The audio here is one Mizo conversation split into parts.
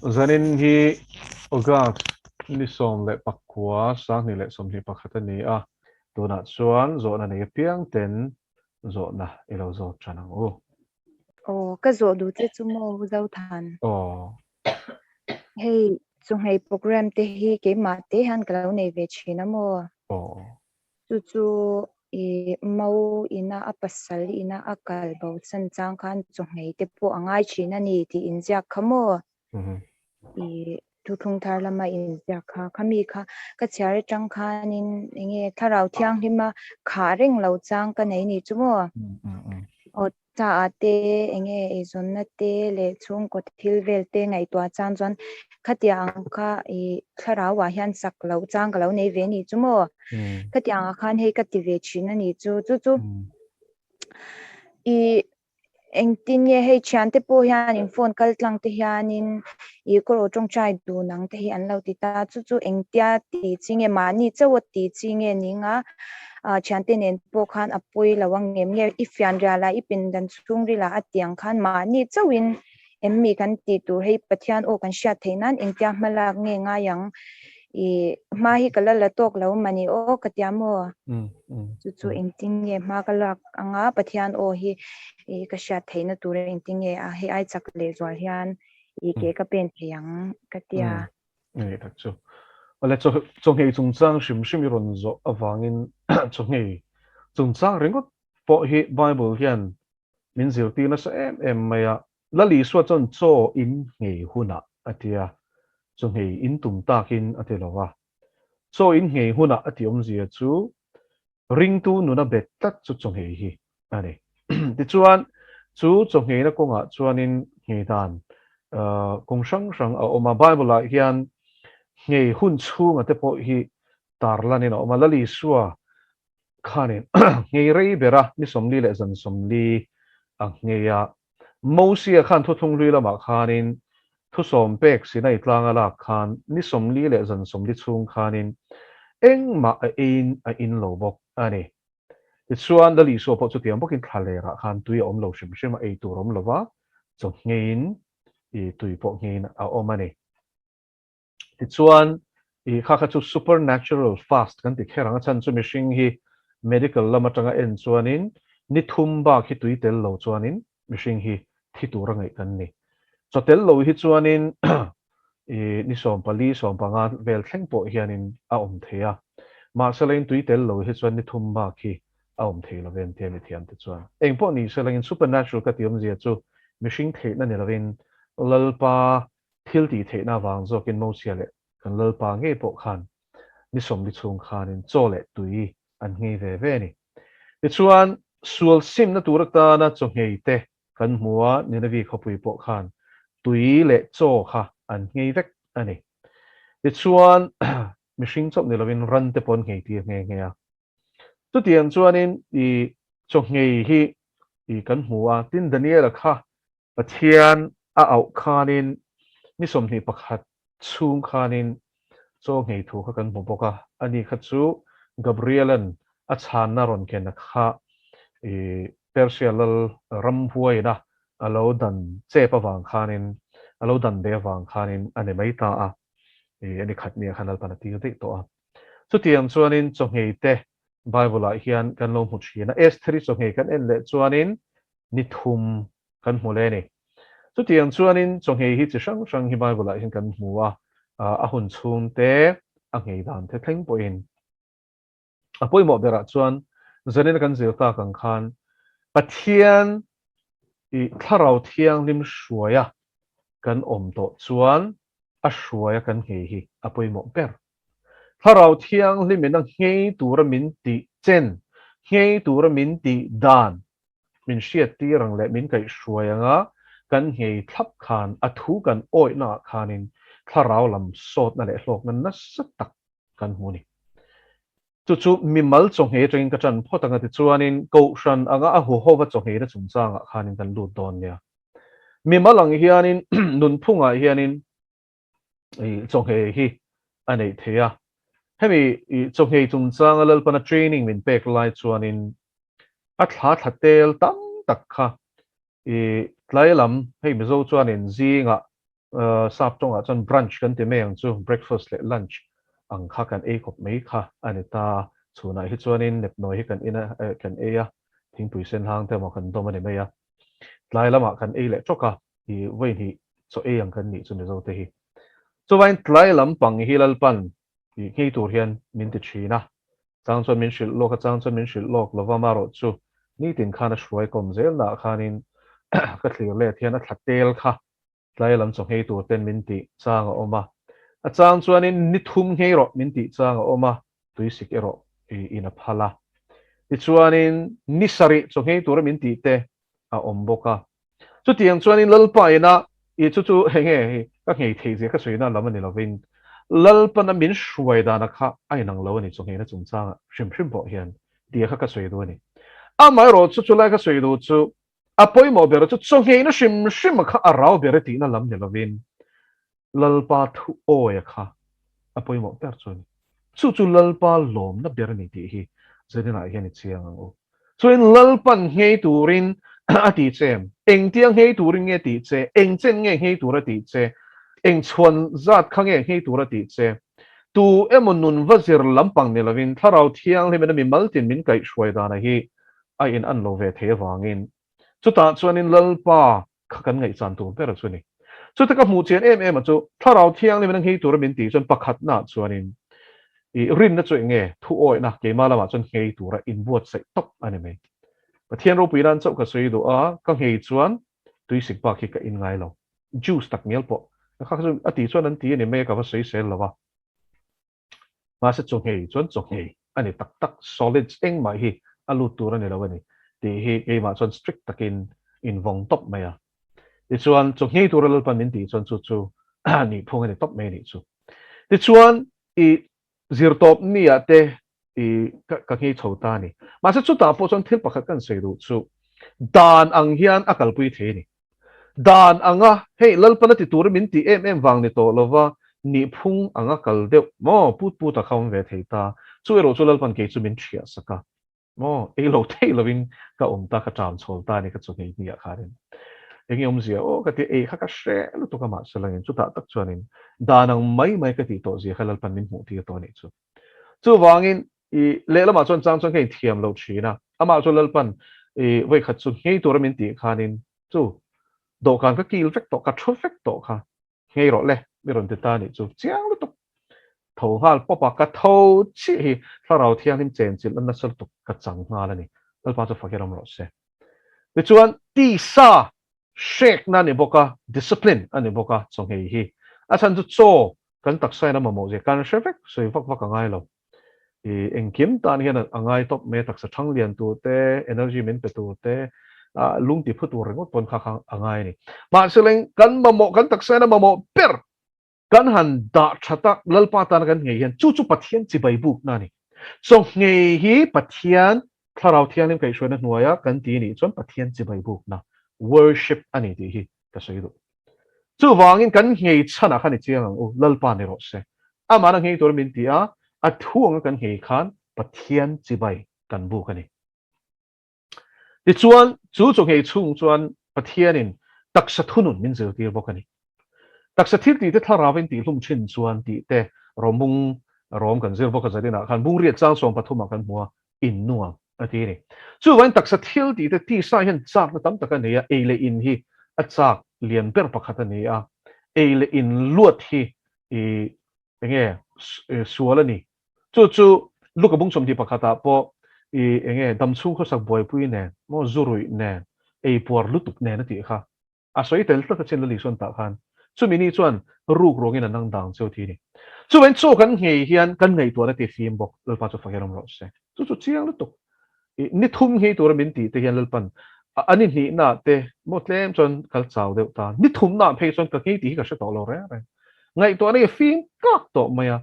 Zanin hi August ni 19, 2021 a ni a, tunah chuan zawhna nei apiang ten zawhna i lo zawt tan ang u. Aw, ka zawh duh che chu maw Zothan? Aw. Hei, chawhmeh program te hi keimah te hian ka lo nei ve thin a maw? Aw. Chu chu i Mo ina a pasal ina a kal bo chan chang khan chawhmeh te pawh a ngai thin a ni tih inziak kha maw? I thuthlung thar lama inziak kha, khami kha ka chhiar atang khanin enge thlarau thianghlima khah reng lo chang ka nei ni chu maw? Aw Chaah te, enge eizawnna te leh chhungkaw thil vel te ngaihtuah chang chuan khatiang ang kha i thlarau ah hian sak loh chang ka lo nei ve ni chu maw? Khatiang ah khan hei ka ti ve thin a ni chu. Chu chu i engtin nge hei thiante pawh hian in phone kal tlang te hianin i kawrawh tawngtai dun ang te hi an lo ti ta. Chu chu engtia ti chi nge mahni chauh a ti chi nge ning a Thiante nen pawh khan a pawi lo ang ngem nge i fian rial a, i pindan chhungril ah a ti ang khan mahni chauhin em mi kan tih tur hei Pathian aw kan hriat theih nan engtia hma lak nge ngai ang i hma hi ka la la tawk lo mani aw ka tia maw? Chu chu engtin nge hma ka lak anga Pathian aw hi i ka hriat theihna tur engtin nge a hei ai chak leh zual hian i ke ka pen thei ang ka tia. Ngei tak chu. Awle chaw chawngei chungchang hrim hrim i rawn zawh avangin chawngei chungchang ringawt pawh hi Bible hian min zirtir nasa em em mai a. Lal Isua chuan chaw in nghei hunah a ti a, chawngei in tum takin a ti lo va. Chaw in nghei hunah a tih awmzia chu Ringtu nuna bet tlat chu chawngei hi a ni. Tichuan, chu chawngheina kawngah chuanin nghei dan kawng hrang hrang a awm a. Bible-ah hian nghei hun chhunga te pawh hi tarlanin a awm a. Lal Isua khanin nghei rei bera ni 40 leh zan 40 a nghei a. Mosia khan thuthlung hlui lamah khanin thusawm pek Sinai tlanga lak khan ni 40 leh zan 40 chhung khanin engmah a eiin a in lo bawk a ni. Tichuan, Lal Isua pawh chutiang bawkin thla lerah khan tui a awm lo hrim hrim a, ei tur a awm lo va, chaw ngheiin i tui pawh ngheiin a awm a ni. Tichuan, i kha kha chu supernatural fast kan ti kher ang, a chhan chu mihring hi medical lam atanga en chuanin ni thum bak hi tui tel lo chuanin mihring hi thi tura ngaih kan ni. Chaw tel lo hi chuanin i ni 14, 15 vel thleng pawh hianin a awm thei a, mahselain tui tel lo hi chuan ni thum bak hi a awm thei lo ve tia mithiam te chuan. Engpawh ni selain supernatural ka ti awmzia chu mihring theihna ni lovin Lalpa Thil tih theihna avang zawkin Mosia leh kan Lalpa ngei pawh khan ni 40 chhung khanin chaw leh tui an nghei ve ve a ni. Tichuan, sual simna tur atana chaw nghei te kan hmu a, Ninevi khawpui pawh khan tui leh chaw kha an nghei vek a ni. Tichuan, mihring chauh ni lovin ran te pawh an nghei tir nghe nghe a. Chutiang chuanin i chaw nghei hi i kan hmu a, tin Daniela kha Pathian a auh khanin ni 21 chhung khanin chaw nghei thu kha kan hmu bawk a, ani kha chu Gabriela'n a chhanna rawn ken a kha i Persia lal ramhuaina a lo dan chep avang khanin, a lo dan ve avang khanin a ni mai ta a, i ani khat nia khan Lalpan a tir daih tawh a. Chutiang chuanin chaw nghei te Bible-ah hian kan lo hmu thin a, Estheri chaw nghei kan en leh chuanin ni thum kan hmu leh a ni. Chutiang chuanin chawnghei hi chi hrang hrang hi Bible-ah hian kan hmu a, a hun chhung te, a nghei dan te thleng pawhin. A pawimawh berah chuan zanina kan zir tak ang khan Pathian i Thlarau Thianghlim hruaia kan awm tawh chuan a hruaia kan nghei hi a pawimawh ber. Thlarau Thianghlimin a nghei tura min tih chen, nghei tura min tih dan min hriattir ang leh min kaihhruai anga kan nghei thlap khan a thu kan awihna ah khanin thlarau lam sawtna leh hlawkna nasa tak kan hmu a ni. Chu chu mimal chawnghei atangin ka tan phawt anga tichuanin kohhran anga a huhova chawngheina chungchangah khanin kan lut dawn nia. Mimal ang hianin nunphungah hianin i chawnghei hi a neih theih a. Hemi i chawnghei chungchanga Lalpana training min pek lai chuanin a thla thla tel tam tak kha i tlai lam hei Mizo chuanin zingah. Sap tawngah chuan brunch kan ti mai ang chu, breakfast leh lunch ang kha kan ei khawp mai kha a ni ta. Chhunah hi chuanin nepnawi hi kan in a, kan ei a, thingpui sen hang te emaw kan dawm a ni mai a. Tlai lamah kan ei leh tawk a, i vawi hnih chaw ei ang kan nih chu Mizo te hi. Chuvain tlai lampang hi Lalpan i nghei tur hian min ti thin a, chang chuan min hrilh lawk a, chang chuan min hrilh lawk lova marawh chu nitin khan a hruai kawm zel dah khanin ka thlir let hian a thla tel kha Tlai lam chaw nghei tur ten min tih chang a awm a, a chang chuanin ni thum nghei rawh min tih chang a awm a, tuisik erawh in a phal a. Tichuanin ni sarih chaw nghei tura min tih te a awm bawk a. Chutiang chuanin Lalpa ina i chu chu hei nge hei ka nghei thei zia ka sawi na lam a ni lovin Lalpana min hruai dana kha a inang lo a ni chaw ngheina chungchangah hrim hrim pawh hian tia kha ka sawi duh a ni. Amaherawh chu chulai ka sawi duh chu A pawimawh ber chu chawngheina hrim hrim kha a rau ber e tihna lam ni lovin Lalpa thu awia kha a pawimawh ber chu a ni. Chu chu Lalpa lawmna ber a ni tih hi Zeninah hian i chiang ang u. Chuan Lalpan nghei turin a ti che em? Engtia nghei turin nge tih che? Eng chen nge nghei tur a tih che? Eng chhuan zat kha nge nghei tur a tih che? Tu emaw nun va zir lampang ni lovin Thlarau Thianghlimin a mi maltin min kaihhruai dana hi a in an lo ve thei avangin chutah chuanin Lalpa kha kan ngaihchan tur ber chu a ni. Chuta ka hmuh chian em em a chu Thlarau Thianghlim in a nghei tura min tih chuan pakhatnaah chuanin i rinna chu eng nge thu awihna keimah lamah chuan nghei tura inbuatsaih tawp a ni mai. Pathian ropui nan chauh ka sawi duh a, ka nghei chuan tuisik bak hi ka in ngai lo. Juice tak ngial pawh kha chu a tih chuan an ti a ni mai a ka va sawisel lo a. Mahse chawhngei chuan chawhngei a ni tak tak, solids engmah hi a lut tur a ni lo a ni tih hi keimah chuan strict takin invawng tawp mai a. Tichuan chawhngei tura Lalpan min tih chuan chu chu nihphung a ni tawp mai a nih chu. Tichuan i zirtawp ni ah te i ka nghei chho ta a ni. Mahse chutah pawh chuan thil pakhat kan sawi duh chu dan ang hian a kalpui thei a ni. Dan anga, hei Lalpana ti turin min tih em em vang ni tawh lova, nihphung anga kal deuh maw put put a kha awm ve thei ta. Chu erawh chu Lalpan kei chu min ṭhiah sak a, maw ei lo thei lovin ka awm ta, ka ṭam chhawl ta a ni ka chu ngei hniah khanin. Eng i awmzia aw ka ti, ei kha ka hre lutuk a mahse langin chutah tak chuanin dan ang mai mai ka tih tawh zia kha Lalpan min hmuh tir tawh a nih chu. Chuvangin i lehlamah chuan chang chuan ka inthiam lo thin a, amah chu Lalpan i vawikhat chu nghei tura min tih khanin chu dawhkan ka kil vek tawh, ka thu vek tawh kha nghei rawh le mi rawn ti ta nih chu chiang lutuk tho nghal pawp a, ka tho chiah hi Thlarau Thianghlim chenchilh a nasa lutuk ka chang nghal a ni, Lalpa chu fak i ram rawh se. Tichuan tisa Hrekna a ni bawk a, discipline a ni bawk a, chawnghei hi. A chhan chu chaw kan taksa in a mamawh zia kan hre vek, sawi vak vak a ngai lo. I engkim tan hian a ngai tawp mai a, taksa thang lian tur te, energy min pe tur te, lung ti phu tur ringawt pawn kha kha a ngai a ni. Mahse leng kan mamawh, kan taksa in a mamawh ber Kan han dah that a, Lalpa tana kan nghei hian chu chu Pathian chibai bukna a ni. Chawnghei hi Pathian Thlarau Thianghlim kaihhruaina hnuaia kan ti nih chuan Pathian chibai bukna, worship, a ni tih hi ka sawi duh. Chuvangin kan nghei chhanah khan i chiang ang u, Lalpa ni rawh se. Amahna nghei tura min ti a, a thu anga kan nghei khan Pathian chibai kan buk a ni. Tichuan, chu chawhngei chhung chuan Pathianin taksa thunun min zirtir bawk a ni. Taksa thil tihte thlarauin tihhlum thin chuan tihte Rawmung Rawm kan zir bawk a zaninah khan Bungriat chang 13 ah kan hmu a, in nuam a ti a ni. Chuvangin taksa thil tihte tisa hian chakna tam tak a nei a, ei leh in hi a chak lian ber pakhat a ni a, ei leh in luat hi i Enge sual a ni? Chu chu Luka bung 21 ah pawh i enge damchhung khawsak buaipui nen maw zu ruih nen ei puar lutuk nen a tih kha a sawi tel tlat a chin Lali sawn tah khan chumi ni chuan ruk ruangin a nang dang cheu thi a ni. Chuvangin chaw kan nghei hian kan ngaihtuahna ti fim bawk Lalpa chu fak hian awm rawh se. Chu chu chiang lutuk. I ni thum nghei tura min tih te hian Lalpan a ni hnihna te maw tlem chuan kal chau deuh ta. Ni thumna phei chuan ka nghei tih hi ka hre tawh lo reng reng. Ngaihtuahna hi a fim kak tawh mai a.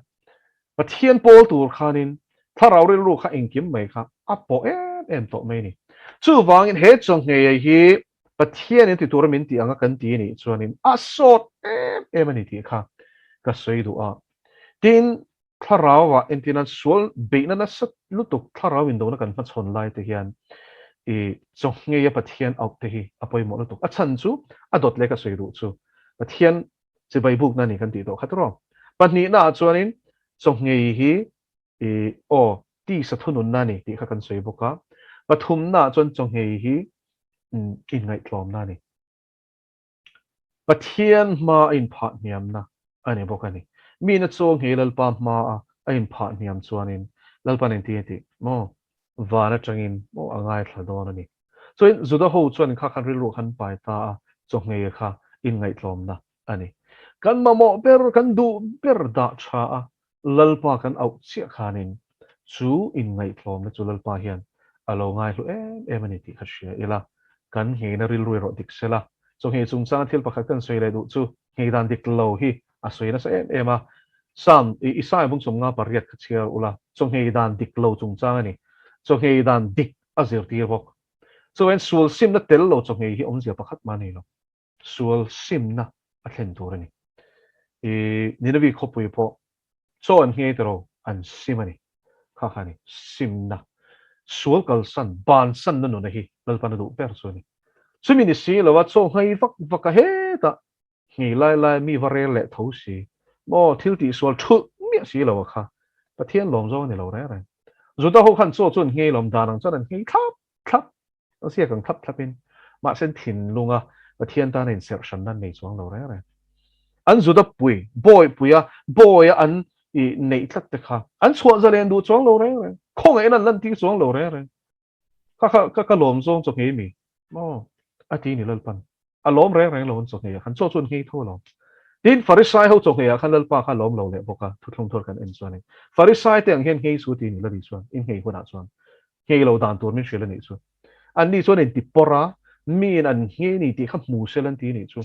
Pathian pawl tur khanin thlarau rilru kha engkim mai kha a pawh em em tawh mai a ni. Chuvangin he chawnghei hi Pathianin ti tura min tih anga kan ti anih chuanin a sawt em em a ni tih kha ka sawi duh a. Tin, Thlarauah entirnan sual beihna nasa lutuk thlarau indona kan hmachhawn lai te hian i chawnghei a Pathian auh te hi a pawimawh lutuk. A chhan chu a dawt leh ka sawi duh chu Pathian Chibai bukna a ni kan tih tawh kha tawh. Pahnihna ah chuanin chawnghei hi i aw tisa thununna a ni tih kha kan sawi bawk a. Pathumna ah chuan chawnghei hi inngaihtlawmna a ni. Pathian hma a inphah hniamna a ni bawk a ni. Mina chaw nghei Lalpa hma a a inphah hniam chuanin Lalpa'n engtin a tih maw? Van atangin maw a ngaithla dawn a ni. Chuan Juda ho chuan kha khan rilru khan pai ta a, chaw nghei kha inngaihtlawmna a ni. Kan mamawh ber, kan duh ber dah tha a, Lalpa kan auh chiah khanin chu inngaihtlawmna chu Lalpa hian a lo ngaihlu em em a ni tih kha hria ila, kan ngheina rilru erawh dik sela. Chaw nghei chungchanga thil pakhat kan sawi leh duh chu nghei dan dik lo hi a sawi nasa em em a. Psalm i Isaiah bung sawmnga pariat kha chhiar ula, chaw nghei dan dik lo chungchang a ni. Chaw nghei dan dik a zirtir bawk. Chuan sual simna tel lo chaw nghei hi awmzia pakhat mah a nei lo. Sual simna a thlen tur a ni. I Ninavi khawpui pawh chaw an nghei tawh lo, an sim a ni. Kha kha a ni, simna. Sual kalsan, bansanna nuna hi Lalpan a duh ber chu a ni. Chumi ni si lo a chaw nghei vak vak a hetah nghei lai lai mi va rel leh tho si maw thil tih sual thulh miah si lo a kha Pathian lawm zawng a ni lo reng reng. Juda ho khan chaw chu an nghei lawm dan ang chuan an nghei thlap thlap. A ziak ang thlap thlapin mahse an thinlunga Pathian tana inserh hranna an nei chuang lo reng reng. An Juda pui, bawihpuia, bawia an i neih tlat te kha an chhuah zalen duh chuang lo reng reng. Khawngaihna an lantir chuang lo reng reng. Ka kha ka ka lawm zawng chaw nghei mi maw? A ti ni Lalpan. A lawm reng reng lo an chaw ngheiah khan chaw chu an nghei tho alawm. Tin, Farisai ho chaw ngheiah khan Lalpa kha a lawm lo leh bawk a, thuthlung thar kan en chuanin. Farisai te ang hian nghei su ti ni Lali chuan, in nghei hunah chuan nghei lo dan tur min hrilh a nih chu. Anni chuan in ti pawrh a, miin an nghei ni tih kha hmu sel an ti nih chu.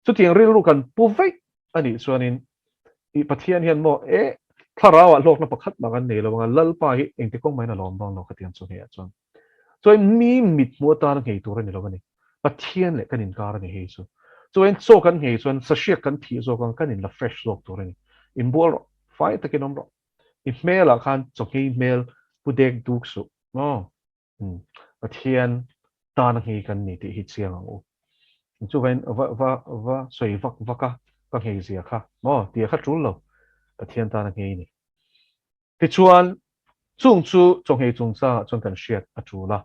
Chutiang rilru kan pu veih a nih chuanin i Pathian hian maw e thlarauah hlawkna pakhat mah kan nei lo anga Lalpa hi engti kawng mahin a lawm dawn lo khatiang chu hei ah chuan. Chuan mi mithmuh atana nghei tur a ni lo a ni. Pathian leh kan inkar a ni hei chu. Chuan chaw kan nghei chuan sahriak kan thih zawk ang kan inla fresh zawk tur a ni. Inbual rawh, fai takin awm rawh. I hmelah khan chaw nghei hmel pu dek duk suh maw. Pathian tana nghei kan ni tih hi chiang ang u. Chuvain va va va sawi vak vak a ka nghei zia kha maw tia kha tul lo. Pathian tana nghei ni. Tichuan, chung chu chawnghei chungchangah chuan kan hriat a tul a.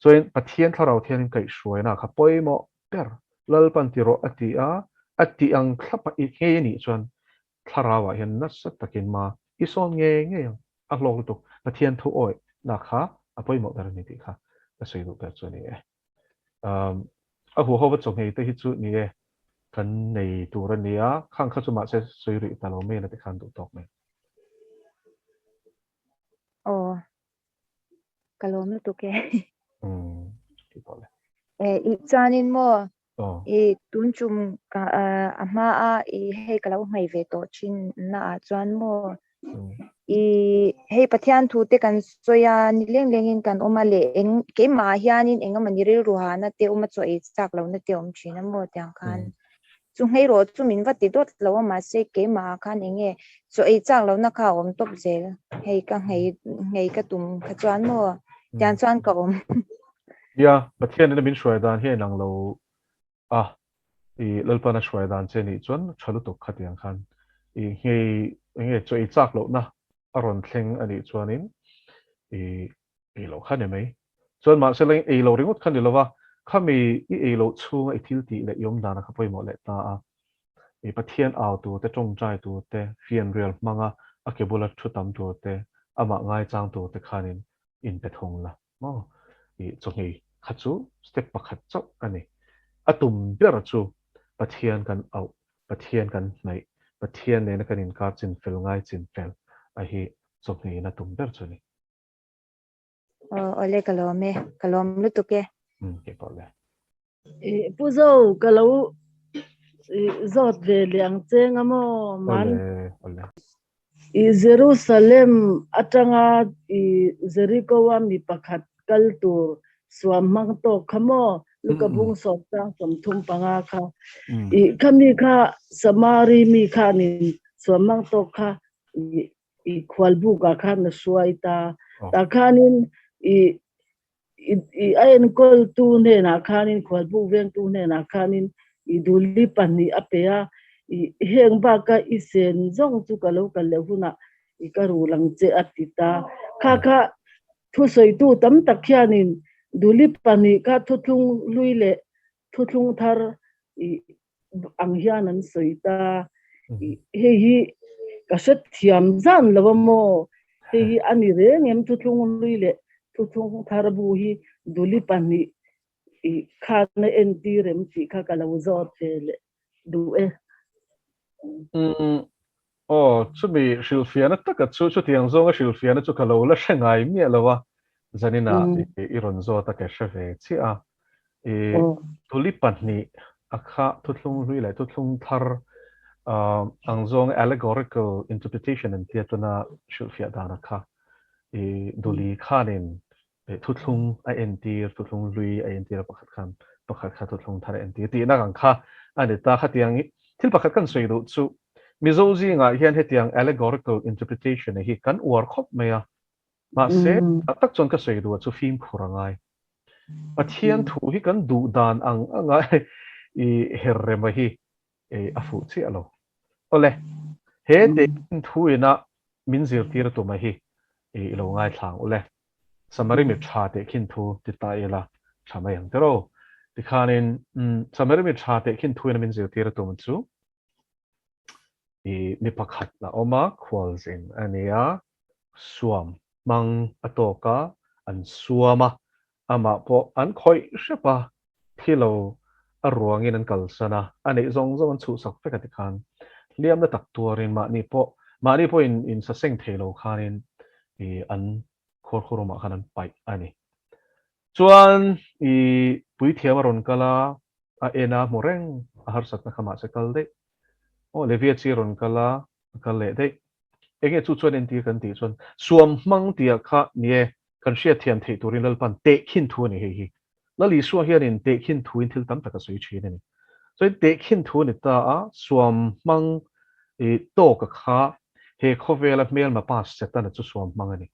Chuan Pathian Thlarau Thiangin kaihhruaina kha pawimawh ber Lalpan ti rawh a ti a, a tih ang thlapa i nghei a nih chuan Thlarauah hian nasa takin ma i sawn ngei ngei ang. A hlawk lutuk. Pathian thu awihna kha a pawimawh ber a ni tih kha ka sawi duh ber chu a ni e. A huhova chawnghei te hi chu ni e, kan nei tur a nia, khang kha chu mahse sawi rih ta lo mai la tikhan duh tawk mai. Aw, ka lawm lutuk e. Umm, tih pawh le. E, i chuanin maw? I tun tum ka a hma a i hei ka lo nghei ve tawh thin na ah chuan maw i hei Pathian thu te kan sawi a ni leng leng in kan awm a leh eng keimah ah hianin eng emaw ni rilru hahna te awm a chaw ei chak lohna te awm thin a maw tiang khan chu nghei rawh chu min va ti dawt lo a mahse keimah ah khan eng nge chaw ei chak lohna kha a awm tawp zel hei ka nghei nghei ka tum kha chuan maw tiang chuan ka awm. Nia, Pathian ina min hruai dan hi a inang lo a, i Lalpan a hruai dan che nih chuan tha lutuk khatiang khan i nghei enge chaw ei chak lohna a rawn thleng a nih chuanin i ei loh kha ni mai. Chuan mahse la ei lo ringawt kha ni lova, khami i ei loh chhunga i thil tih leh i awm dana kha pawimawh leh ta a, i Pathian au tur te, tawngtai tur te, fianrial hmanga a ke bula thu tam tur te, amah ngaichang tur te khanin inpe thung la. Maw? I chawhmeh kha chu step pakhat chauh a ni. A tum ber chu Pathian kan auh, Pathian kan hnaih, Pathian nena kan inkar chin fel ngai chin fel a hi chawhmeh-in a tum ber chu a ni. Aw awle ka lawm e, ka lawm lutuk e. Umm kei pawh le. Pu Zo ka lo zawt ve leh ang che nga maw man? I Jerusalem atanga i Jericho a mi pakhat kal tur suam hmang tawk kha maw Luka bung sawmtang 35 kha i khami kha Samari mi khanin suam hmang tawk kha i khualbuk ah khan a hruai ta tah khanin i i a enkawltu hnenah khanin khualbuk vengtu hnenah khanin i duli pahnih a pe a. I heng baka i sen zawng chu ka lo kal leh hunah i ka rul ang che a ti ta. Kha kha thusawitu tam tak hianin Duli pahnih kha thuthlung hlui leh thuthlung thar i ang hian an sawi ta. I hei hi ka hrethiam zan lo a maw? Hei hi a ni reng em thuthlung hlui leh thuthlung thar bu hi Duli pahnih i khan a entir em tih kha ka lo zawt ve leh duh e. Umm aw chumi hrilhfiahna taka chu chutiang zawnga hrilhfiahna chu ka lo la hre ngai miah lo a, zaninah i rawn zawt a ka hre ve chiah a. I tuli pahnih a kha thuthlung hlui leh thuthlung thar ang zawnga allegorical interpretation an tia tuna hrilhfiah dan a kha i duli khanin Thuthlung a entir, thuthlung hlui a entir a pakhat khan pakhat kha thuthlung thar a entir tihna ang kha a ni ta. Khatiang hi thil pakhat kan sawi duh chu Mizo zingah hian hetiang allegorical interpretation hi kan uar khawp mai a, mahse tak tak chuan ka sawi duh chu fimkhur a ngai. Pathian thu hi kan duh dan ang anga i her rema hi a fuh chiah lo. Awle, he tehkhin thu ina min zirtir tuma hi i lo ngaithla ang ule. Samari mi tha tehkhin thu ti ta ila tha mai ang tiraw? Tikhanin Samari mi tha tehkhin thu ina min zirtir tum chu i mi pakhat a awm a, khualzin a ni a, suam hmang a tawk a, an suam a, amah pawh an khawih hrep a, thi lo a ruangin an kalsan a, a neih zawng zawng an chhuhsak vek a tikhan hliamna tak tuarin mahni pawh mahni pawhin insaseng thei lo khanin i an khuarkhurawmah khan an paih a ni. Chuan i puithiam a rawn kal a, a en a hmu reng a harsatna kha mahse kal daih. Aw Levia chi a rawn kal a, a kal leh daih. Enge chu chuan entir kan tih chuan suam hmang tia kha ni e, kan hriatthiam theih turin Lalpan tehkhin thu a ni hei hi. Lal Isua hianin tehkhin thuin thil tam tak a sawi thin a ni. Chuan tehkhin thu a ni ta a, suam hmang i tawka kha he khawvela hmelma pa Setana chu suam hmang a ni.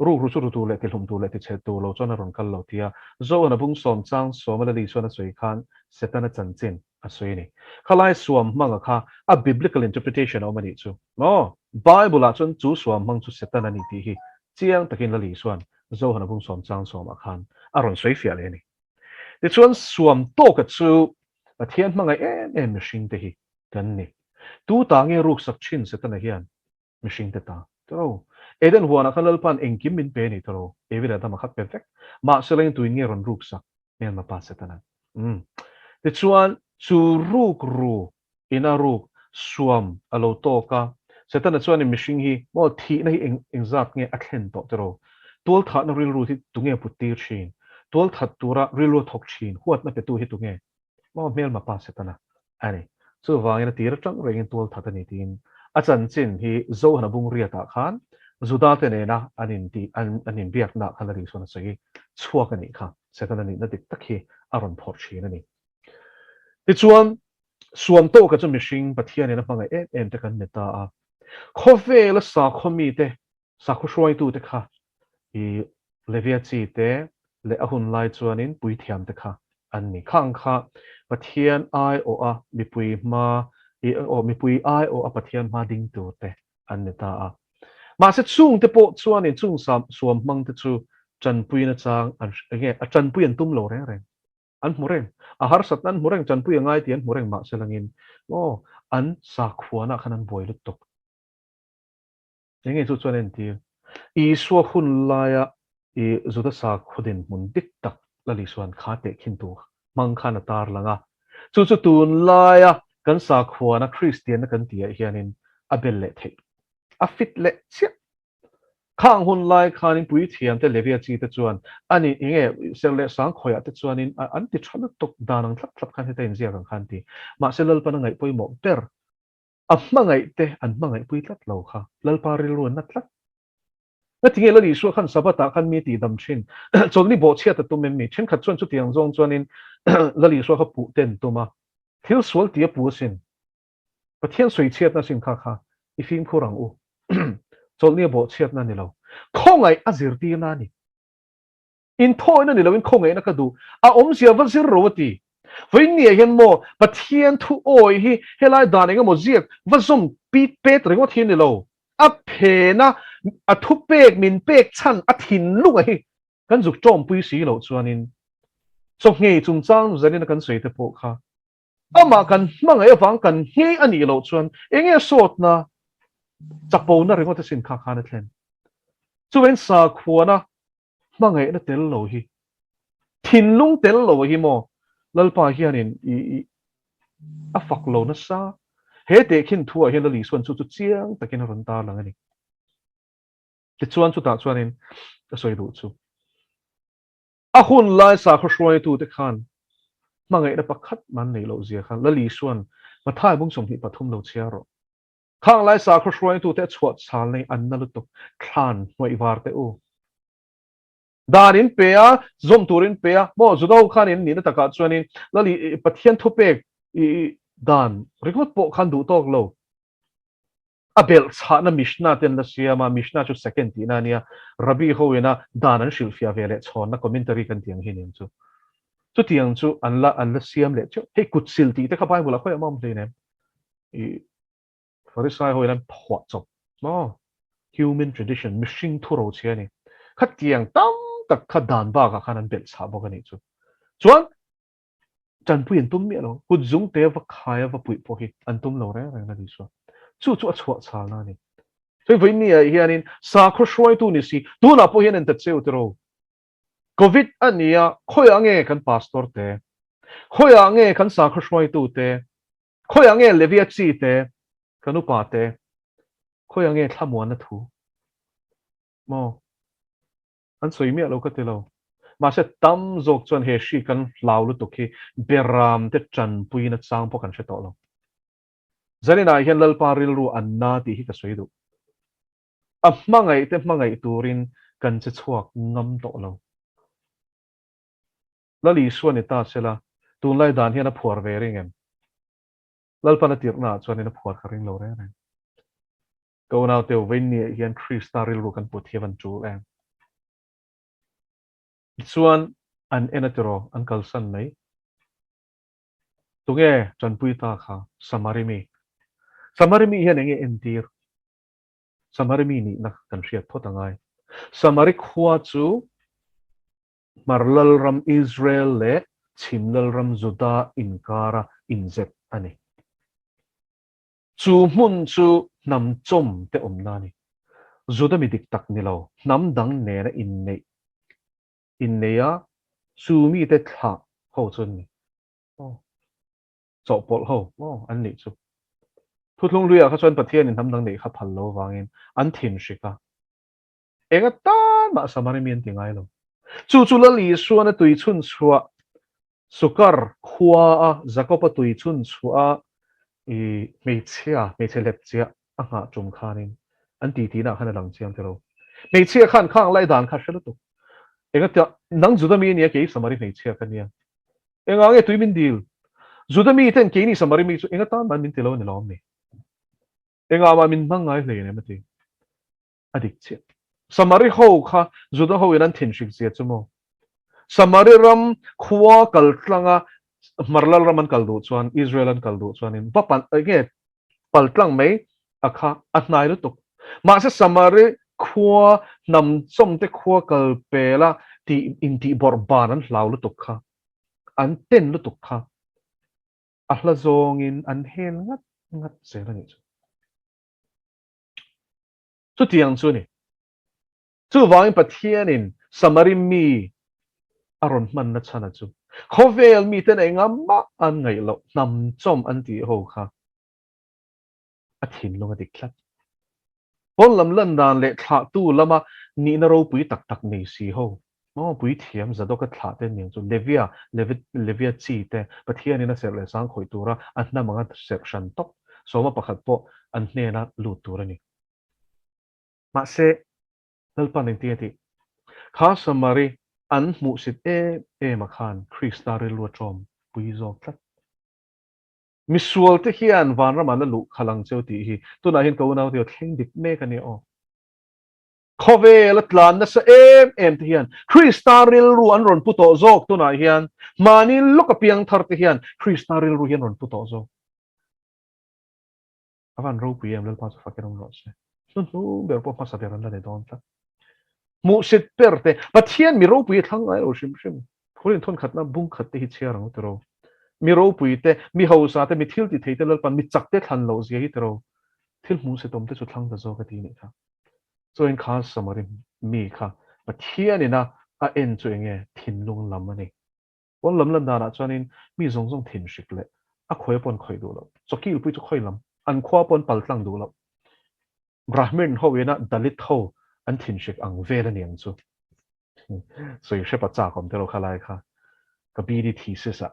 Rukru chu rutu leh tihlumtu leh tichhetu lo chuan a rawn kal lo tia Zohana bung sawm chang sawma Lal Isuan a sawi khan Setana chanchin a sawi a ni. Khalai suam hmanga kha a biblical interpretation a awm a nih chu maw? Bible ah chuan chu suam hmang chu Setana a ni tih hi chiang takin Lal Isuan Zohana bung sawm chang sawmah khan a rawn sawi fiah leh a ni. Tichuan suam tawka chu Pathian hmangaih em em mihring te hi kan ni. Tu ta nge ruksak thin Setana hian mihring te ta tiro. Eden huanah khan Lalpa'n engkim min pe a ni tiro. Evi leh Adama kha pe vek. Mahse lengin tuin nge rawn ruksak hmelma pa Setana'n? Umm. Tichuan chu ruk ru ina ruk suam a lo tawk a, Setana chuan in mihring hi maw thihna hi eng engzat nge a thlen tawh tiro. Tualthahna rilru hi tunge put tir thin? Tualthat tura rilru a thawk thin huatna petu hi tunge? Maw hmelma pa Setana a ni. Chuvangin a tir atang rengin tualthat a ni tiin a chanchin hi Zohana bung riatah khan Juda te nena an inti an an inbiakna khan a ri chuan a sawi chhuak a nih kha. Setana nihna dik tak hi a rawn phawrh thin a ni. Tichuan suam tawka chu mihring Pathianin a hmangaih em em te kan ni ta a. Khawvela sakhaw mite Sakhaw hruaitute kha i Levia chi te leh a hun lai chuanin puithiam te kha an ni. Khang kha Pathian aiawh a mipui hma i aw mipui aiawh a Pathian hma ding tur te an ni ta a. Mahse chungte pawh chuanin chung suam hmang te chu tanpuina chang an enge a tanpui an tum lo reng reng. An hmu reng. A harsatna an hmu reng, tanpui a ngai tih an hmu reng mahse langin aw an sakhuanah khan an buai lutuk. Enge chu chuan entir? Isua hun laia i Juda sakhaw dinhmun dik tak Lal Isua'n kha tehkhintu hmang khan a tar lang a. Chu chu tun laia kan sakhuana Kristianna kan tihah hianin a bel leh theih. A fit leh chiah. Khang hun lai khanin puithiamte Levia chi te chuan ani enge serh leh sang khawiah te chuanin an ti tha lutuk dan ang thlap thlap khan heta inziak ang khan ti. Mahse Lalpan a ngaih pawimawh ber A hmangaih te an hmangaih pui tlat lo kha Lalpa rilru an na tlat. Ngatinge Lal Isua khan Sabbath ah khan mi tih dam thin? Chawlhni bawhchhiat a tum em ni? Thenkhat chuan chutiang zawng chuanin Lal Isua kha puh te an tum a, thil sual tih a pu asin. Pathian sawichhiatna asin kha kha i fimkhur ang u. Chawlhni a bawhchhiatna a ni lo. Khawngaih a zirtirna a ni. Inthawina ni loin khawngaihna ka duh. A awmzia va zir ro a ti. Vawiinniah hian maw Pathian thu awi hi helai dan eng emaw ziak va zawm pit pet ringawt hi a ni lo. A phena a thupek min pek chhan a thinlunga hi kan zuk tawmpui si loh chuanin chawhngei chungchang zanin a kan sawi te pawh kha amah kan hmangaih avang kan nghei a nih loh chuan eng nge sawtna chapona ringawt asin kha khan a thlen. Chuvain sakhuana hmangaihna tel lo hi thinlung tel lo hi maw Lalpa hianin i i a fak lo nasa. He tehkhin thuah hian Lal Isuan chu chu chiang takin a rawn tarlang a ni. Tichuan chutah chuanin ka sawi duh chu a hun lai sakhaw hruaitute khan hmangaihna pakhat man neih loh zia kha Lal Isuan Mathai bung 23 lo chhiar rawh. Khang lai sakhaw hruaitute a chhuah chhal nei an na lutuk thlan hnuaih var teh u. Dan in pe a, zawm tur in pe a, maw Juda ho khan in nihna takah chuanin Lal i Pathian thupek i dan ringawt pawh khan duh tawk lo. A belh chhahna Mishnah te an la siam a, Mishnah chu second tihna a nia, Rabbi ho ina dan an hrilhfiah ve leh chhawnna commentary kan tih ang hi nen chu. Chutiang chu an la an la siam leh teuh. Hei kut sil tih te kha Bible ah khawiah mah a awm hleinem. I Pharisai ho in an phuah chawp maw? Human tradition, mihring thu ro chhia a ni. Khatiang tam tak kha dan bakah khan an belh chhah bawk a nih chu. Chuan Tanpui an tum miah lo. Kut zung te va khai a va puih pawh hi an tum lo reng reng a ni chuan. Chu chu a chhuah chhalna a ni. Hei vawiin ah hianin sakhaw hruaitu ni si, tunah pawh hian en ta cheu tiraw. Covid a ni a, khawiah nge kan pastor te? Khawiah nge kan sakhaw hruaitu te? Khawiah nge Levia chi te? Kan upa te? Khawiah nge thlamuanna thu? Maw? An sawi miah lo ka ti lo. Mahse tam zawk chuan he hri kan hlau lutuk hi beram te tanpuina chang pawh kan hre tawh lo. Zaninah hian Lalpa rilru an na tih hi ka sawi duh. A hmangaih te hmangaih turin kan che chhuak ngam tawh lo. Lal Isua ni ta sela, tunlai dan hian a phuar ve ring em? Lalpan a tirhnaah chuanin a phuar ka ring lo reng reng. Ka unaute Veinniah hian Krista rilru kan put hi a van tul em? Tichuan, an en a tiraw, an kalsan mai. Tunge tanpui ta kha? Samari mi. Samari mi hian enge entir? Samari mi nihna kan hriat phawt a ngai. Samari khua chu Hmar Lalram Israel leh Chhim Lalram Juda inkara inzep a ni. Chu hmun chu hnam chawm te awmna a ni. Juda mi dik tak ni lo, hnam dang nena inneih innei a, chu mite thlah ho chu an ni. Aw, chawhpawlh ho, aw, an nih chu. Thuthlung hluiah kha chuan Pathianin hnam dang neih kha phal lo avangin an thin hrik a. Eng atan mah Samari mi an ti ngai lo. Chu chu Lal Isuan a tui chhun chhuah Sukar khua a Jakob-a tui chhun chhuah a i hmeichhia, hmeichhe hlep chiah a nghah tum khanin an ti tihna khan a lang chiang tilo. Hmeichhia khan khang lai dan kha hre lutuk. Enga nang Juda mi ania kei Samari hmeichhia ka nia. Engah nge tui min dil? Juda mi ten keini Samari mi chu enga tan man min ti lo a ni lawm ni? Engah mah min hmang ngai hleinem a ti. A dik chiah. Samari ho kha Juda ho in an thinhrik zia chu maw? Samari ram khua kal tlanga Hmarlal ram an kal duh chuan, Israel an kal duh chuanin va pan enge pal tlang mai a kha a hnai lutuk. Mahse Samari khua hnam chawmte khua kal pela tih intih bawrh ban an hlau lutuk kha, an ten lutuk kha a hla zawngin an hel ngat ngat zel a nih chu. Chutiang chu a ni. Chuvangin Pathianin Samari mi a rawn hmanna chhana chu khawvel miten enga mah an ngaih loh hnam chawm an tih ho kha a thinlung a dik tlat. Pawn lam lan dan leh thlahtu lama nihna ropui tak tak nei si ho, maw puithiam Zadoka thlah te aniang chu Levia, Levia chi te Pathianin a serh leh sang khawih tura a hnam anga serh hran tawp, sawma pakhat pawh an hnena lut tur a ni. Mahse, Lalpan engtin a tih? Kha Samari an hmuhsit em em a khan Krista rilru a ṭawm pui zawk tlat. Misualte hian vanramah la luh khalh ang cheu tih hi tunah hian ka unaute aw thleng dik mek a nia aw. Khawvel a tlan nasa em em te hian Krista rilru an rawn pu tawh zawk tunah hian mahni lawk a piang thar te hian Krista rilru hi an rawn pu tawh zawk. A van ropui em Lalpa chu fakin awm rawh se. Hnuhnung ber pawh hmasa ber an la ni dawn tlat. Hmuhsit ber te Pathian mi ropui a thlang ngai lo hrim hrim. Khurin thawn khatna bung khat te hi chhiar ang tiro. Mi ropui te, mi hausa te, mi thil ti thei te Lalpan mi chak te thlan loh zia hi tiro. Thil hmuhsitawm te chu thlang ta zawk a ti nih kha. Chuan kha Samari mi kha Pathian ina a en chu enge thinlung lam a ni. Pawn lam lan danah chuanin mi zawng zawng thin hrik leh a khawi pawn khawih duh loh. Chawkilpui chu khawi lam, an khua pawn pal tlang duh loh. Brahmin ho ina Dalit ho an thin hrik ang vel a ni ang chu. Sawi hrepa chak awm telo kha lai kha ka BD thesis ah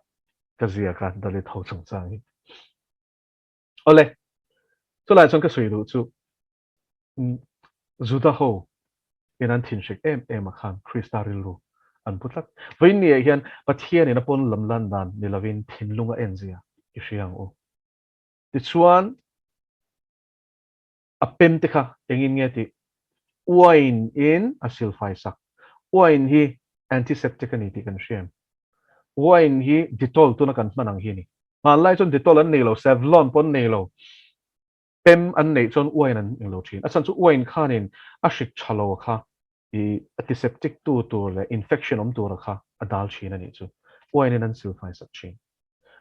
ka ziak a Dalit ho chungchang hi. Awle, chulai chuan ka sawi duh chu Juda ho in an thinhrik em em a khan Krista rilru an pu tlat. Vawiin ah hian Pathian in a pawn lam lan dan ni lovin thinlung a en zia i hria ang u. Tichuan a pem te kha engin nge tih uain in a silfai sak. Uain hi antiseptic a ni tih kan hria em? Uain hi Dettol tuna kan hman ang hi a ni. Hmanlai chuan Dettol an nei lo, Savlon pawh an nei lo. Pem an neih chuan uain an englo thin. A chhan chu uain khanin a hrik tha lo kha i antiseptic tu tur leh infection awm tura kha a dal thin a nih chu. Uain in an silfai sak thin.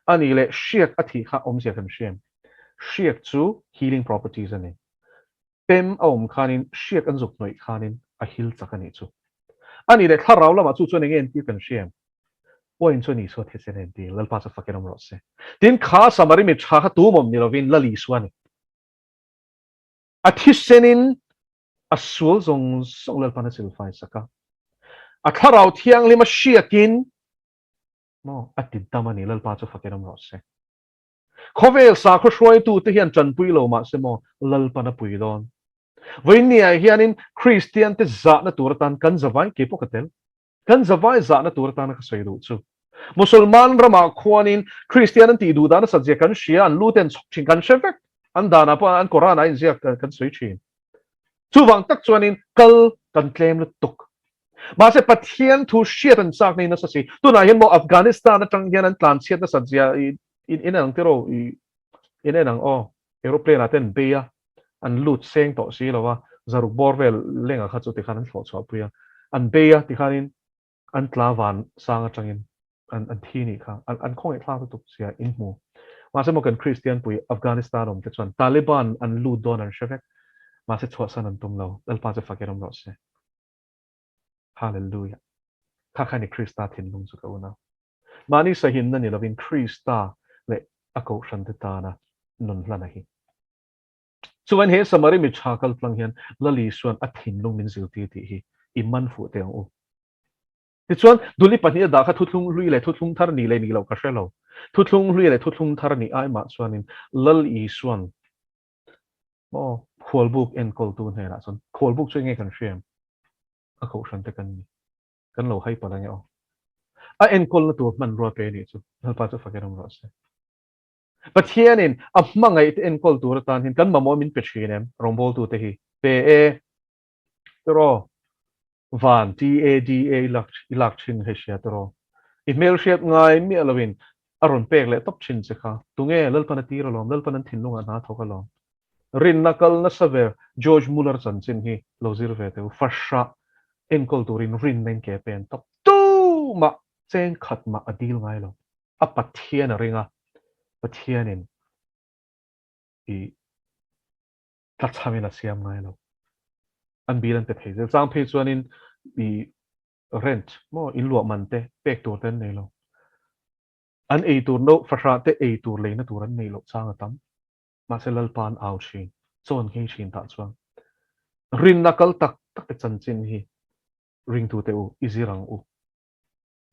A nih leh hriak a thih kha awmzia kan hria em? Hriak chu healing properties a nei. Pem a awm khanin hriak an zuk hnawih khanin a hil chak a nih chu. A nih leh thlarau lamah chu chuan enge entir kan hria em? Uain chuan Isua thisen a entir, Lalpa chu fakin awm rawh se. Tin, kha Samari mi tha kha tumawm ni lovin Lal Isua a ni. A thisenin a sual zawng zawng Lalpa'n a silfai sak a. A thlarau thianghlim a hriakin maw a ti dam a ni, Lalpa chu fakin awm rawh se. Khawvel sakhaw hruaitute hian tanpui lo mahse maw Lalpa'n a pui dawn. Vawiinniah hianin Kristiante zahna tur atan kan zavai keipawh ka tel. Kan zavai zahna tur atana ka sawi duh chu Musulman ramah khuanin Kristian an tih duh dan nasat zia kan hria, an lu te an chhawk thin, kan hre vek. An danah pawh an Koran ah inziak kan sawi thin. Chuvang tak chuanin kal kan tlem lutuk. Mahse Pathian thu hriat an chak nei nasa si. Tunah hian maw Afghanistan atang hian an tlan chhiat nasat zia i in en ang tiraw i in en ang aw. Aeroplane ah te an bei a, an lut seng tawh si lo a, zaruk bawr vel lenga kha chu tikhan an thlawh chhuah pui a, an bei a tikhanin an tla van sang atangin an an thi nih kha, an an khawngaih thlak lutuk sia in hmu. Mahse maw kan Kristian pui Afghanistan awm te chuan Taliban an lut dawn an hre vek, mahse chhuahsan an tum lo, Lalpa chu fakin awm rawh se. Hallelujah. Kha kha ni Krista thinlung chu ka unau. Mahni sahinna ni lovin Krista leh a kohhrante tana nun hlana hi. Chuan he Samari mi tha kal tlang hian Lal Isuan a thinlung min zirtir tih hi i man fuh teh ang u. Tichuan, Duli pahniha dah kha thuthlung hlui leh thuthlung thar ni leh ni loh ka hre lo. Thuthlung hlui leh thuthlung thar ni ai mah chuanin Lal Isuan maw khualbuk enkawltu hnenah chuan khualbuk chu enge kan hria em? A kohhrante kan ni. Kan lo hai palh ange aw. A enkawlna tur hmanrua pe nih chu Lalpa chu fakin awm rawh se. Pathianin a hmangaih te enkawl tur atan hian kan mamawh min pe thin em? Rawngbawltute hi pe e. Tiraw? Van, TADA, i lak i lak thin hei hria tiraw? I hmelhriat ngai miah loin a rawn pek leh tawp thin che kha. Tunge Lalpan a tir alawm, Lalpan an thinlungah hna thawk alawm. Rinna kal nasa ber George Muller chanchin hi lo zir ve teh u. Fahrah enkawl turin rinna in ke pen tawp tumah cheng khat mah a dil ngai lo. A Pathian a ring a, Pathianin i tlachhamin a siam ngai lo. An bil an pe thei zel. Chang phei chuanin i rent maw in luah man te pek tur te an nei lo. An ei tur no fahrah te ei tur leina tur an nei loh chang a tam. Mahse Lalpa an au thin, chawn nghei thin tah chuan rinna kal tak tak te chanchin hi ringtute u i zir ang u.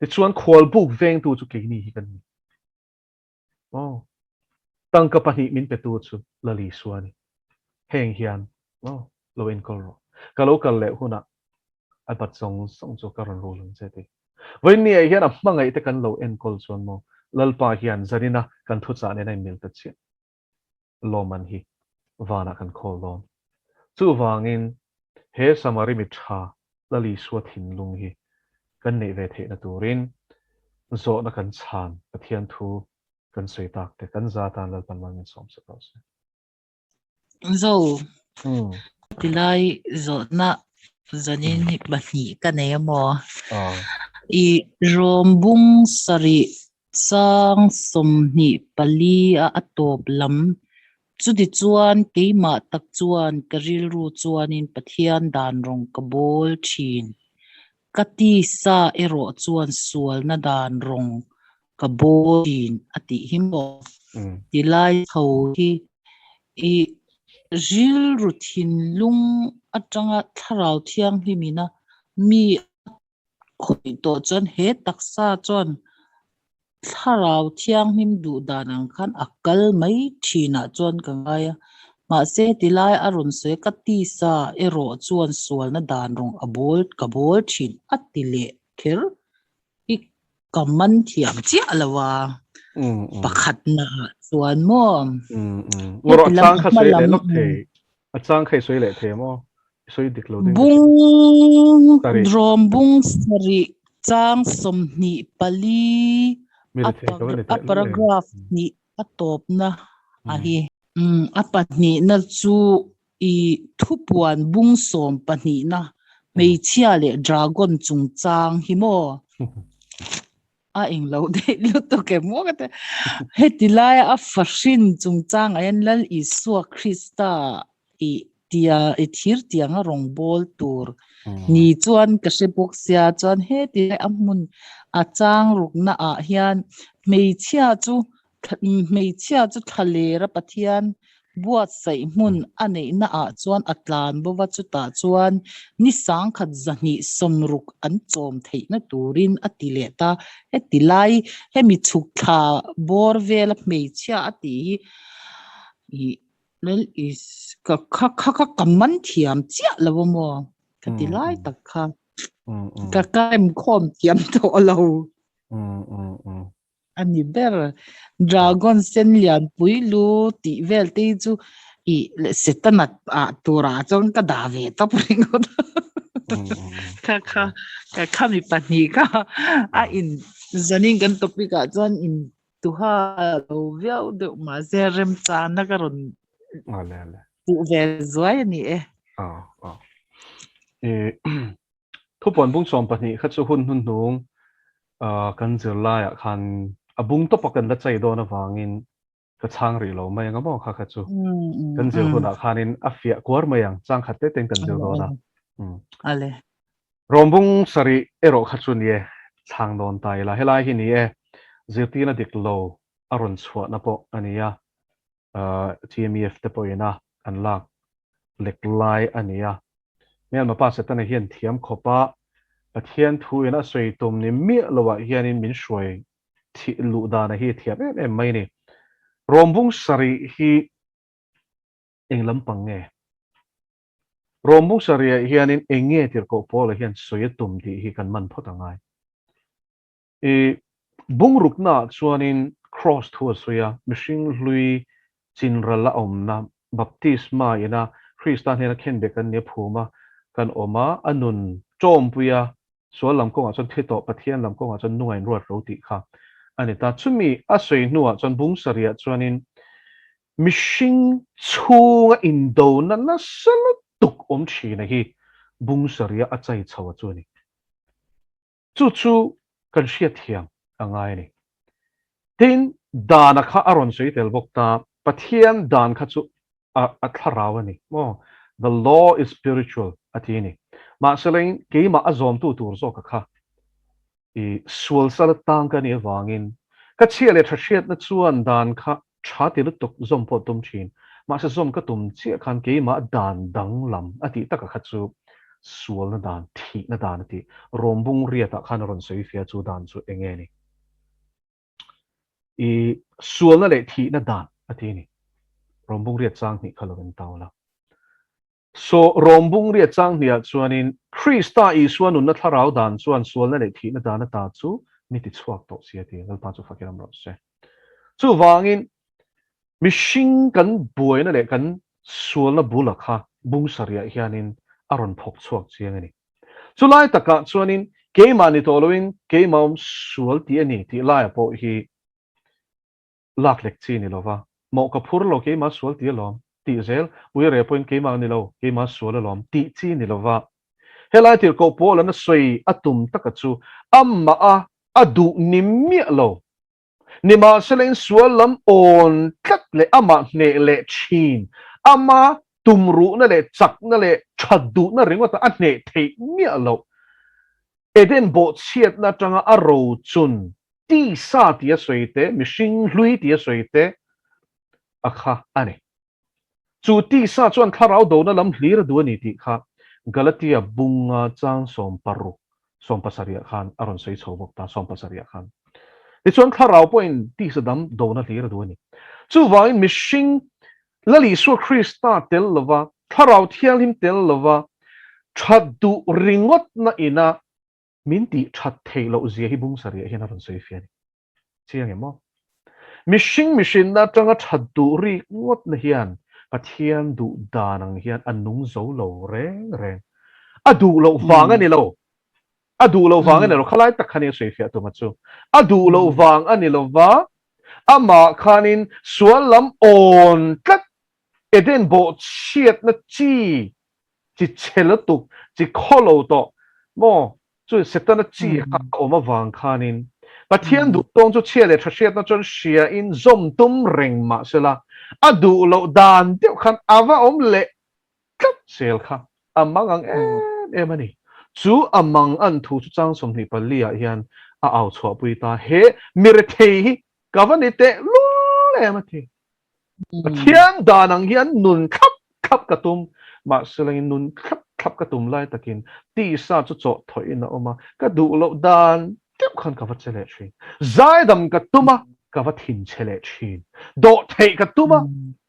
Tichuan khualbuk vengtu chu keini hi kan ni. Aw, tangka pahnih min petu chu Lal Isua a ni. Heng hian, aw, lo enkawl rawh. Ka lo kal leh hunah a bat zawng zawng chu ka rawn rul ang che ti. Vawiinniah hian a hmangaih te kan lo enkawl chuan maw Lalpa hian zanina kan thuchah nen a inmil ta chiah. Lawmman hi vanah kan khawl dawn. Chuvangin. He Samari mi tha Lal Isua thinlung hi kan neih ve theihna turin zawhna kan chhan Pathian thu kan sawi tak te kan za tan Lalpan mal min sawm sak rawh se. Zo, tilai zawhna zanin hi pahnih ka nei a maw? I rawm bung sarih chang 24 a a tawp lam Chutichuan keimah tak chuan ka rilru chuanin Pathian dan rawng ka bawl thin. Ka tisa erawh chuan sualna dan rawng ka bawl thin a tih hi maw? Tilai tho hi i rilru thinlung atanga Thlarau Thianghlimina mi a khawih tawh chuan he taksa chuan Thlarau Thianghlim duh dan ang khan a kal mai thinah chuan ka ngai a. Mahse tilai a rawn sawi a, ka tisa erawh chuan sualna dan rawng a bawl ka bawl thin a ti leh kher hi ka man thiam chiah lo a. Pakhatna ah chuan maw? Ngawrh a chang kha sawi leh lawk thei. A chang kha i sawi leh thei maw? I sawi dik lo ding. Bung rawm bung sarih chang 24 a paragraph hnih a tawpna a hi. A pahnihna chu i thupuan bung sawm pahnihna hmeichhia leh dragon chungchang hi maw? A englo daih lutuk em maw ka ti. Heti laia a fahrin chungchangah hian Lal Isua Krista i tia i thir tianga rawngbawl tur ni chuan ka hre bawk sia chuan heti lai a hmun a chang rukna ah hian hmeichhia chu hmeichhia chu thlalera Pathian buatsaih hmun a neihna ah chuan a tlan bo va chutah chuan ni sangkhat 260 an chawm theihna turin a ti leh ta. Heti lai hemi chhuk thla bawr vela hmeichhia a tih hi ih Lal is ka kha kha kha ka man thiam chiah lo a maw ka ti lai tak kha ka kaim khawm thiam tawh lo. A ni ber. Dragon sen lian pui lu tih vel te hi chu i Setana ah turah chuan ka dah ve tawp ringawt. Kha kha ka kha mi pahnih kha a in zanin kan topic ah chuan in tuha lo viau deuh mahse remchana ka rawn puh ve zuai a ni e. Thupuan bung 12 kha chu hun hnuhnung kan zirlaiah khan a bung tawpa kan la chei dawn avangin ka chhang rih lo mai ang a maw kha kha chu kan zir hunah khanin a fiah kuar mai ang chang khat te ten kan zir dawn a. Rawm bung sarih erawh kha chu ni e, chhang dawn ta ila helai hi ni e, zirtirna dik lo a rawn chhuahna pawh a ni a, TMEF te pawhin a an lak lek lai a ni a. Hmelma pa Setana hian thiam khawp a, Pathian thu in a sawi tum ni miah lo ah hianin min hruai thih luh dan a hi thiam em em mai a ni. Rawmbung sarih hi eng lampang nge? Rawmbung sarih ah hianin eng nge tirhkoh Paula hian sawi a tum tih hi kan man phawt a ngai. I bungrukna ah chuanin Kraws thu a sawi a, mihring hlui chinral a awmna, baptisma ina Krista hnena khenbeh kan nia phum a kan awm a, a nun tawmpui a, sual lam kawngah chuan thi tawh, Pathian lam kawngah chuan nunga inruat ro tih kha a ni ta. Chumi a sawi hnuah chuan bung sarihah chuanin mihring chhunga indona nasa lutuk awm thina hi bung sarihah a chai chho a chu a ni. Chu chu kan hriatthiam a ngai a ni. Tin, dana kha a rawn sawi tel bawk ta, Pathian dan kha chu a a thlarau a ni maw? The law is spiritual a ti a ni. Mahselain keimah a zawmtu tur zawka kha i sual sal atang ka nih avangin ka chhia leh tha hriatna chuan dan kha tha ti lutuk zawm pawh tum thin. Mahse zawm ka tum chiah khan keimah dan danglam a tih taka kha chu sualna dan, thihna dan a tih. Rawmbung riatah khan a rawn sawi fia chu dan chu eng nge ni? I sualna leh thihna dan a ti a ni. Rawmbung riat chang hnih kha lo en tau la. Saw rawmbung riat chang hniah chuanin Krista Isua nunna thlarau dan chuan sualna leh thihna dan ata chu mi ti chhuak tawh si a ti. Lalpa chu fakin awm rawh se. Chuvangin mihring kan buaina leh kan sualna bula kha bung sarihah hianin a rawn phawk chhuak chiang a ni. Chulai takah chuanin keimah ni tawh loin keimah awm sual tih a ni tih laia pawh hi lak lek chi ni lova, mawh ka phur lo keimah sual tih alawm tih zel, uire pawhin keimah ni lo keimah sual alawm tih chi ni lova, helai tirhkoh Paul-an a sawi a tum taka chu amah a a duh ni miah lo. Nimahsela in sual lam awn tlat leh amah hneh leh thin, ama tumruhna leh chakna leh that duhna ringawta a hneh theih miah loh. Eden bawhchhiatna atanga a rochun tisa tia sawi te, mihring hlui tia sawi te a kha a ni. Chu tisa chuan thlarau dona lam hlir a duh a ni tih kha Galatia bunga chang 16, 17 khan a rawn sawi chho bawk ta, 17 khan. Tichuan thlarau pawhin tisa dam dona hlir a duh a ni. Chuvangin mihring Lal Isua Krista tel lova, thlarau thianghlim tel lova, that duh ringawtna ina Min tih that theih loh zia hi bung sarih hian a rawn sawi fiah a ni. Chiang em aw? Mihring mihrinna atanga that duh rik ngawtna hian Pathian duh dan ang hian a nung zo lo reng reng. A duh loh vang a ni lo. A duh loh vang a ni lo. Khalai tak khan i a sawi fiah tum a chu. A duh loh vang a ni lo va, amah khanin sual lam awn tlat Eden bawhchhiatna chi chi chhe lutuk, chi khaw lo tawh maw? Chu Setana chi kha a awm avang khanin Pathian duh tawng chu chhia leh tha hriatna chuan hriain zawm tum reng mah sela, a duh loh dan deuh khan a va awm leh tlat zel kha a mang ang em em a ni. Chu a mang an thu chu chang 24 ah hian a au chhuahpui ta, He mi rethei hi ka va ni teh lul em a ti. Pathian dan ang hian nun thlap thlap ka tum, mahse langin nun thlap thlap ka tum lai takin tisa chu chawh thawhin a awm a, ka duh loh dan deuh khan ka va che leh thin. Zaidam ka tum a, ka va thin che leh thin. Dawh theih ka tum a,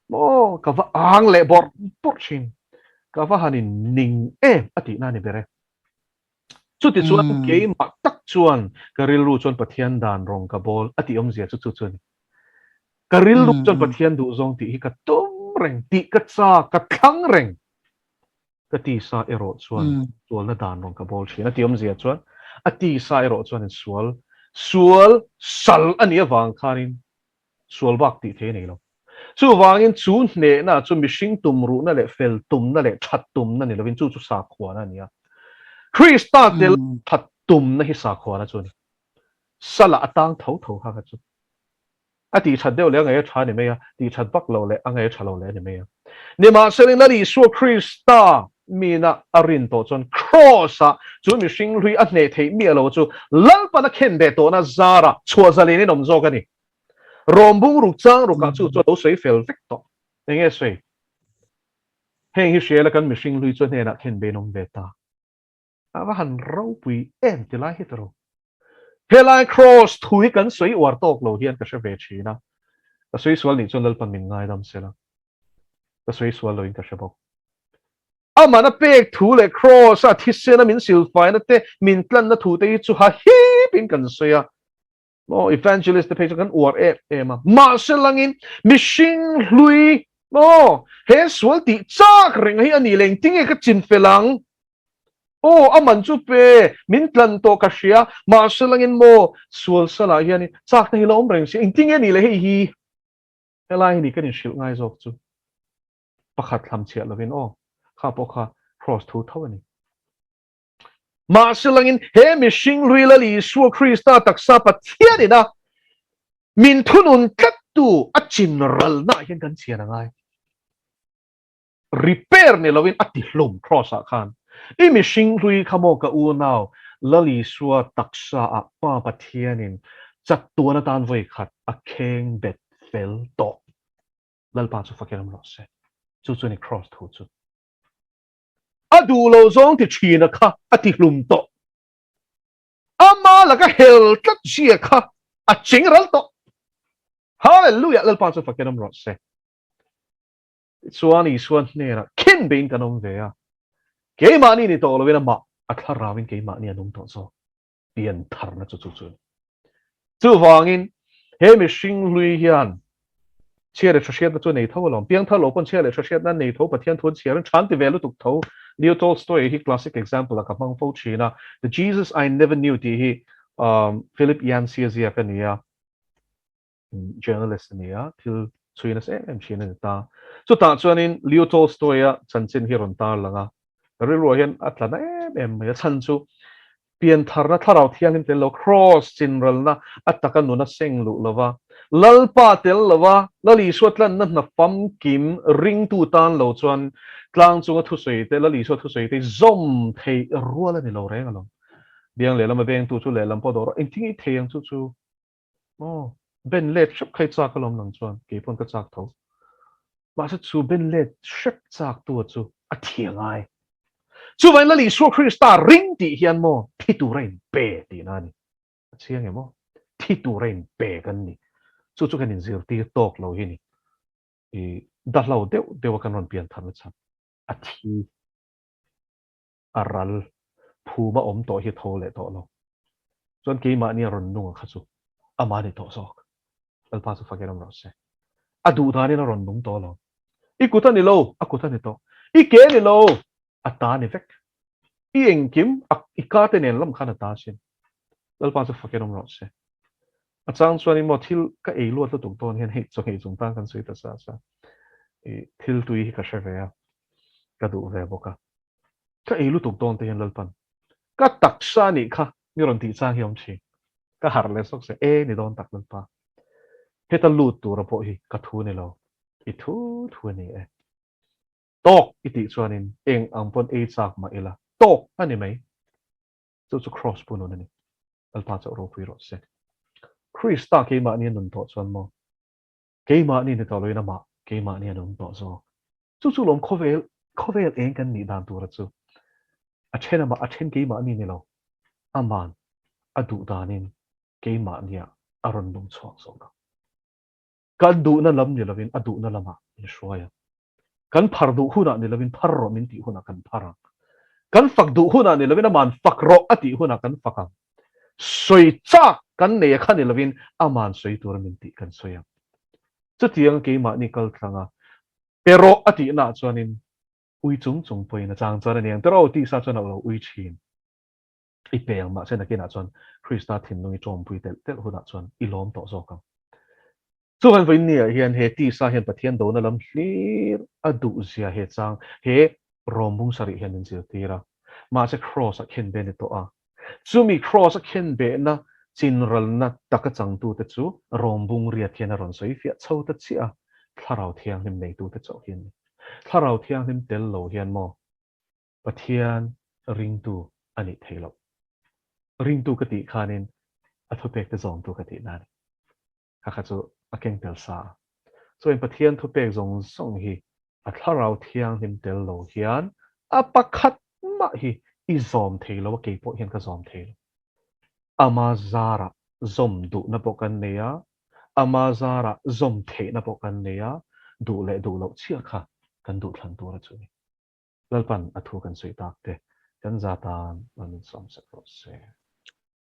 maw ka va ang leh bawrh bawrh thin. Ka va han in ning em a tihna a ni ber e. Chutichuan keimah tak chuan ka rilru chuan Pathian dan rawng ka bawl a tih awmzia chu chu chu a ni. Ka rilru chuan Pathian duhzawng tih hi ka tum reng, tih ka chak, ka thlang reng. Ka tisa erawh chuan sualna dan rawng ka bawl thin a tih awmzia chuan a tisa erawh chuan sual, sual sal a nih avang khanin sual bak tih thei a nei lo. Chuvangin chu hnehna chu mihring tumruhna leh fel tumna leh that tumna ni lovin chu chu sakhuana a ni a. Krista tel that tumna hi sakhuana chu a ni. Sala a tang tho tho kha kha chu. A tih that deuh leh a ngaih a tha a ni mai a, tih that vak loh leh a ngaih a tha lo leh a ni mai a. Nimahsela Lal Isua Krista mina a rin tawh chuan Kraws-ah chu mihring hlui a hneh theih miah lo chu Lalpan a khen beh tawhna zarah chhuah zalen in awm zawk a ni. Rawm bung ruk chang rukah chu chu a lo sawi fel vek tawh. Eng nge sawi? Heng hi hria ila kan mihring hlui chu a hnenah khen beh in awm ve ta. A va han ropui em ti lai hi ta ro. Helai Kraws thu hi kan sawi uar tawk lo hian ka hre ve thin a. Ka sawi sual nih chuan Lalpan min ngaidam sela. Ka sawi sual loin ka hre bawk. Aman a pek thu leh Kraws a thisena min silfaina te, min tlanna thu te hi chu ha hip in kan sawi a. Maw evangelist te phei chu kan uar em em a. Mahse langin mihring hlui maw he sual tih chak reng hi a ni leh engtin nge ka chin fel ang? Aw a man chu pe min tlan tawh ka hria mahse langin maw sual salah hian chakna hi la awm reng si engtin nge ni leh hei hi helai hi ni kan inhrilh ngai zawk chu pakhat hlamchhiah lovin aw kha pawh kha cross thu tho a ni. Mahse langin he mihring hlui Lal Isua Krista taksa Pathian ina min thunun tlattu a chin ralnaah hian kan chhian a ngai. Repair ni loin a ti hlum cross ah khan. I mihring hlui kha maw ka unau Lal Isua taksa ah Pa Pathianin chatuan atan vawi khat a kheng bet fel tawh. Lalpa chu fakin awm rawh se. Chu chu a ni cross thu chu. A duh lo zawng ti thina kha a ti hlum tawh. Ama laka hel tlat zia kha a cheng ral tawh. Hallelujah! Lalpa chu fakin awm rawh se. Tichuan Isua hnenah khin bein kan awm ve a. Keimahni ni tawh loin amah a thlarauin keimahni a nung tawh zawk. Pian tharna chu chu chu a ni. Chuvangin he mihring hlui hian chhia leh tha hriatna chu a nei tho alawm. Piangthar lo pawn chhia leh tha hriatna an nei tho, Pathian thu an chhiar in tha an ti ve lutuk tho. Leo Tolstoy hi classic example ah ka hmang fo thin a, The Jesus I Never Knew tih hi Philip Yancey a ziak a ni a, journalist a ni a, thil chhui nasa em em thin a ni ta. Chutah chuanin Leo Tolstoy-a chanchin hi a rawn tar lang a, ka rilruah hian a tla na em em mai a, chhan chu piantharna thlarau thianghlim tel lo, kraws chinralna a taka nuna seng luh lova, Lalpa tel lova Lal Isua tlanna hna famkim ringtu tan lo chuan tlang chunga thusawi te, Lal Isua thusawi te zawm theih rual a ni lo reng alawm. Biang lehlam a vengtu chu lehlam pawh dawh rawh, engtin nge i thei ang chu chu? Aw, ben let hrep kha i chak alawm nang chuan, kei pawn ka chak tho. Mahse chu ben let hrep chak tu chu a thi a ngai. Chuvangin Lal Isua Krista ring tih hian maw thi tur a inpe tihna a ni. A chiang em aw? Thi tur a inpe kan ni. Chu chu kan inzirtir tawk lo hi ni. I dahlo deuh deuh a kan rawn pian tharna chhan a thi. A ral phum a awm tawh hi tho leh tawh lo. Chuan keimahni a rawn nung a kha chu amah ni tawh zawk. Lalpa chu fakin awm rawh se. A duh danin a rawn nung tawh lo. I kut a ni lo, a kut a ni tawh. I ke a ni lo, a ta a ni vek. I engkim, a i ka te nen lam khan a ta asin. Lalpa chu fakin awm rawh se. A chang chuan emaw thil ka ei luat lutuk dawn hian hei chawhmeh chung tan kan sawi ta sa sa. I thil tui hi ka hre ve a, ka duh ve bawk a. Ka ei lutuk dawn te hian Lalpan ka taksa nih kha mi rawn tih chang hi awm thin. Ka harh leh sawk se, e ni dawn tak Lalpa. Heta lut tura pawh hi ka thu ni lo, i thu thu a ni e. Tawk i tih chuanin eng ang pawn ei chak mah ila, tawk a ni mai. Chu chu Kraws pu nun a ni. Lalpa chauh ropui rawh se. Krista keimahni a nun tawh chuan maw? Keimahni ni tawh loin amah keimahni a nung tawh zawk. Chu chu lawm khawvel khawvel eng kan nih dan tura chu. A then amah a then keimahni ni lo. Aman a duh danin keimahniah a rawn nung chhuak zawk ang. Kan duhna lam ni lovin a duhna lamah min hruai ang. Kan phar duh hunah ni lovin phar rawh min tih hunah kan phar ang. Kan fak duh hunah ni lovin aman fak rawh a tih hunah kan fak ang. Sawi chak kan nei a kha ni lovin aman sawi tura min tih kan sawi ang. Chutiang keimahni kal tlang a, pe rawh a tihnaah chuanin ui chung chung pawhin a chang chuan a ni ang tiraw tisa chuan a lo ui thin. I pe ang mahse nakinah chuan Krista thinlung i tawmpui telh telh hunah chuan i lawm tawh zawk ang. Chuan vawiinniah hian he tisa hian Pathian dona lam hlir a duhzia he chang he rawmbung sarih hian min zirtir a. Mahse Kraws a khenbeh ni tawh a. Chumi Kraws a khenbehna chinralna taka changtute chu rawmbung riat hian a rawn sawi fiah chho ta chiah a, Thlarau Thianghlim neitute chauh hi an ni. Thlarau Thianghlim tel lo hian maw Pathian ringtu a nih theih loh. Ringtu ka tih khanin a thupekte zawmtu ka tihna a ni. Kha kha chu a keng tel sa a. Chuan Pathian thupek zawng zawng hi a thlarau thianghlim tel lo hian a pakhat mah hi i zawm thei lo a, kei pawh hian ka zawm thei lo. Ama zarah zawm duhna pawh kan nei a, ama zarah zawm theihna pawh kan nei a, duh leh duh loh chiah kha kan duhthlan tur a chu ni. Lalpan a thu kan sawi tak te kan za tan rawn insawm sak rawh se.